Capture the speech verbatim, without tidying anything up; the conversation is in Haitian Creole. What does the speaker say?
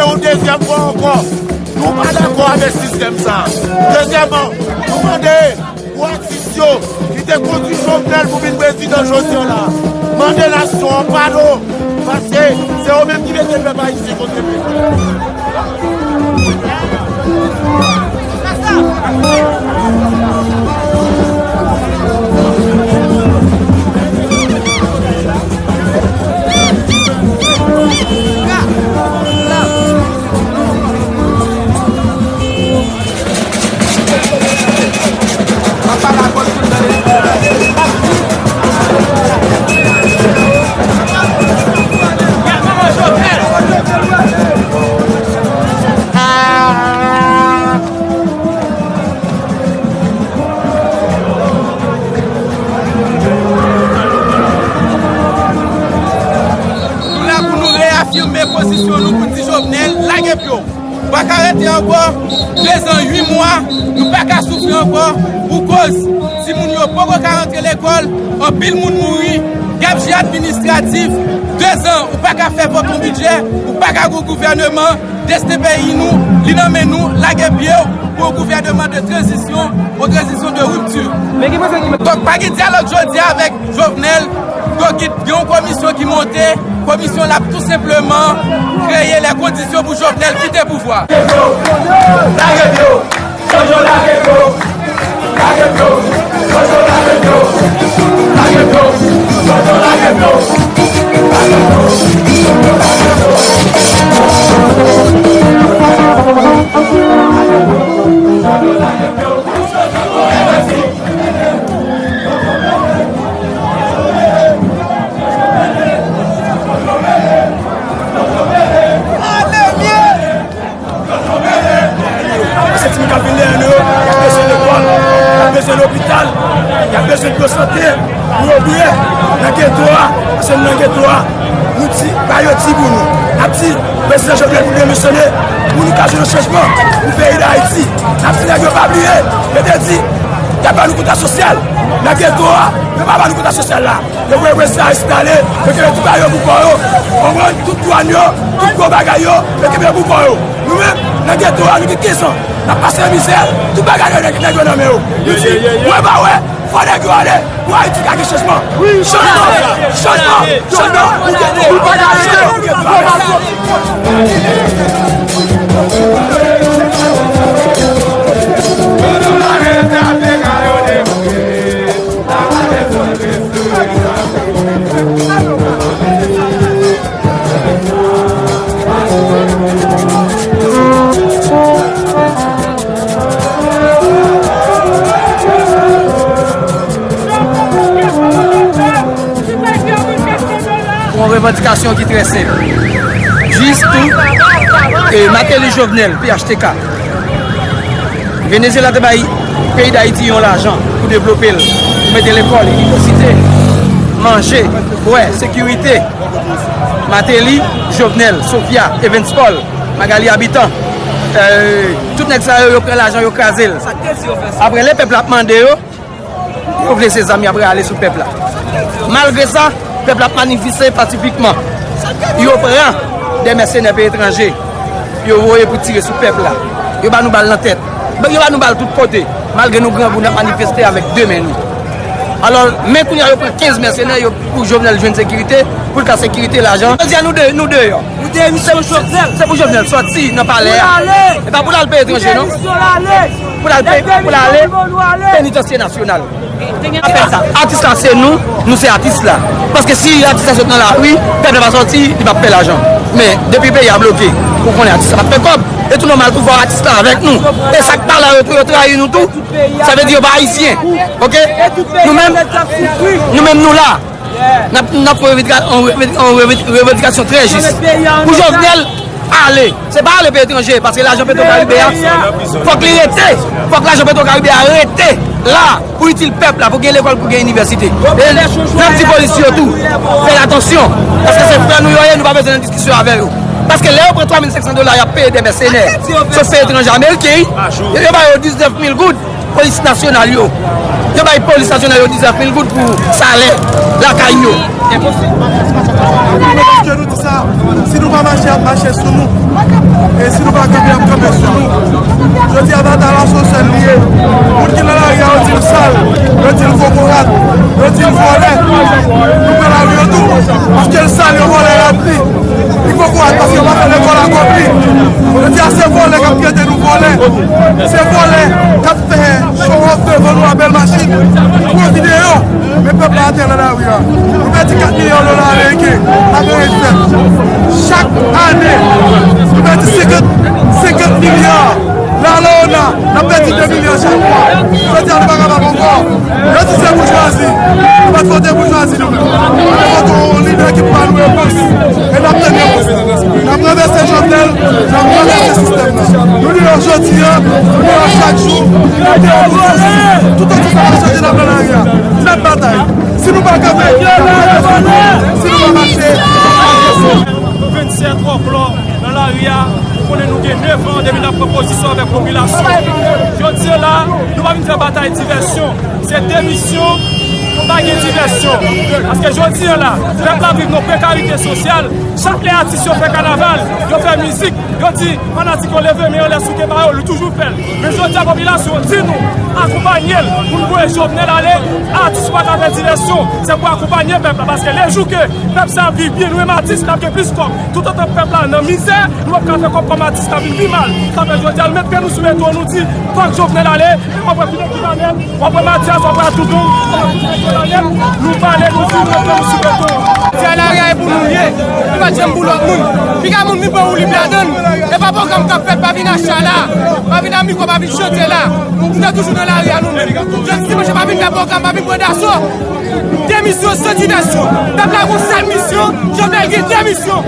Yon dezyèm fwa ankò, nou pa dakò avèk sistèm sa. Dezyèmman, nou mande pou atis yo ki te kondui Jovenel pou vin prezidan jodi a la, mande nasyon an padon, paske se yo menm ki mete pèp ayisyen kote l ye. Nou la pou nou reyafime pozisyon nou pou n di Jovenel lage pye w. Pa ka rete ankò, de zan uit mwa, nou pa ka soufri ankò pou koz timoun yo poko ka rantre lekòl, anpil moun mouri, y ap jere administratif, de zan ou pa ka fè vòt yon bidjè, ou pa ka gen yon gouvèneman, desten peyi nou, li nan men nou, lage pye w pou yon gouvèneman de tranzisyon, yon tranzisyon de ripti. Donk, pa gen dyalòg jodi a avèk Jovenel, donk, gen yon komisyon ki monte, komisyon la ap tou senpleman kreye lè kondisyon pou Jovenel kite pouvwa. Lage pye w! Jojo lage pye w! Lage pye w! Jojo lage pye w! Lage pye w! Jojo lage pye w! Lage pye w! Jojo lage pye w! Paske timoun k ap vin dèyè nou yo, y ap bezwen lekòl, y ap bezwen lopital, y ap bezwen dlo sante, pou yo bwè nan geto a, paske nou nan geto a, nou di, ba yo di pou nou. N ap di, prezidan Jovenel pou demisyonnen, pou nou ka jwenn yon chanjman pou peyi Dayiti. N ap di nèg yo pa bliye, yo te di, y ap ba nou kontra sosyal nan geto a, yo pa ba nou kontra sosyal la. Yo voye prezidan Aristide ale, yo kenbe tout bagay yo pou kò yo. Konprann? Tout dwàn yo, tout gwo bagay yo, yo kenbe yo pou kò yo. Nou menm, nan geto a, nou gen kenz an. N ap pase mizè, tout bagay yo nèg, nèg yo nan men yo. Nou di, wè pa wè, fò nèg yo ale, pou Ayiti ka gen chanjman. Chanjman, chanjman, chanjman pou geto a. Chanjman pou geto a. Yon revandikasyon ki trè senp. Jis tou, e, Martelly Jovenel, P H T K. Venezyela te bay peyi Dayiti yon lajan pou devlope l, pou mete lekòl, inivèsite, manje, bwè, sekirite. Martelly, Jovenel, Sofia, Evens Paul, Magalie Habitant, e, tout nèg sa yo, yo pran lajan, yo kraze l. Apre, lè pèp la ap mande yo, yo vle se zam y ap rale sou pèp la. Malgre sa, pèp la ap manifeste pasifikman. Yo pran de mèsenè peyi etranje, yo voye pou tire sou pèp la. Yo ba nou bal nan tèt. Yo ba nou bal tout kote. Malgre nou grangou, n ap manifeste avèk de men nou. Alò, men kounye a yo pran kenz mèsenè yo pou Jovenel jwenn sekirite, pou l ka sekirite lajan. Jodi a nou de, nou deyò. Pou demisyon Jovenel. Se pou Jovenel sòti nan palè a. Pou l ale. E pa pou l al peyi etranje, non. Pou demisyon l ale. Pou l al peyi, pou l ale penitansye nasyonal. Atis la se nou, nou se atis la. Paske si atis la sot nan lari, pèp la pa sòti, li p ap fè lajan. Men, depi peyi a bloke, ou konnen atis la p ap fè kòb. E tou nòmal tou fò atis la avèk nou. E sa k pa la yo tou, yo trayi nou tou. Sa vle di yo pa ayisyen. Oke? Nou menm, nou menm nou la. N ap, n ap fè yon revandika-, yon revan-, yon revan-, revandikasyon trè jis. Pou Jovenel ale. Se pa ale peyi etranje, paske lajan Petwokaribe a, fòk li rete. Fòk lajan Petwokaribe a rete la pou itil pèp la, pou gen lekòl, pou gen inivèsite. E n ap di polis yo tou, fè atansyon, paske se frè nou yo ye, nou pa bezwen nan diskisyon avè yo. Paske lè yo pran twa mil senk san dola, y ap peye de mèsenè, sot peyi etranje, ameriken, wi. Yo ba yo diznèf mil goud. Polis nasyonal yo, yo bay polis nasyonal yo diznèf mil goud pou salè lakay yo. Paske nou di sa, si nou pa mache, y ap mache sou nou. E si nou pa kanpe, y ap kanpe sou nou. Jodi a, batay la se yon sèl li ye. Moun ki nan lari a, yo di l sal, yo di l kokorat, yo di l vòlè. Nou pran lari yo tou, paske l sal, yo vòlè, y ap di. Li kokorat paske yo pa fè lekòl akonpli. Jodi a, se vòlè k ap trete nou vòlè. Se vòlè k ap fè show off devan nou a bèl machin, gwo videyo. Men pèp la atè nan lari a. Nou pèdi kat milyon dola ameriken, pa gen anyen k fèt. Chak ane, nou pèdi senkant, senkant milya. La, la, la, n ap pèdi de milya chak mwa. Jodi a, nou pa kapab ankò. Yo di se boujwazi. Nou pa t vote boujwazi, nou menm. Nou te vote yon lidè ki pa nou repons. E n ap tann repons la. N ap ranvèse Jovenel, n ap ranvèse sistèm nan. Nou deyò jodi a, nou deyò chak jou, n ap deyò tout sou tout. Tout otan sa pa chanje, n ap nan lari a. N ap batay. Si nou pa kanpe, n ap kanpe sou nou. Si nou pa mache, n ap mache sou nou. Vennsèt wòklò nan lari a, ou konnen nou gen nèf an depi n ap pran pozisyon avèk popilasyon. Jodi a la, nou pa vin fè batay divèsyon. Se demisyon, pa gen divèsyon. Paske jodi a la, pèp la viv nan prekarite sosyal. Chak lè atis yo fè kanaval, yo fè mizik, yo di fanatik yo leve men anlè, souke ba yo, li toujou fè l. Men jodi a, popilasyon di nou akonpanye l pou n voye Jovenel ale. Atis pa ka fè divèsyon, se pou akonpanye pèp la. Paske lejou ke pèp sa ap viv byen, nou menm atis, n ap gen plis kòb. Toutotan pèp la nan mizè, nou p ap ka fè kòb, kòm atis la vin pi mal. Sa fè jodi a, nou met pye nou sou beton, nou di fòk Jovenel ale. W ap wè tout ekip la nèt, w ap wè Matyas, w ap wè Adoudou, w ap wè tout ekip la nèt. Nou pale, nou di nou met pye nou sou beton. Se lari a e pou nou ye, li pa t janm pou lòt moun. Piga moun vin pran woulib ladan l. E pa pwogram k ap fèt, pa vin achte la, pa vin a mikwo, pa vin chante la. Nou te toujou nan lari a nou menm. Jodi dimanch, pa vin fè pwogram, pa vin pran daso. Demisyon san divèsyon. Pèp la gon sèl misyon, Jovenel gen de misyon.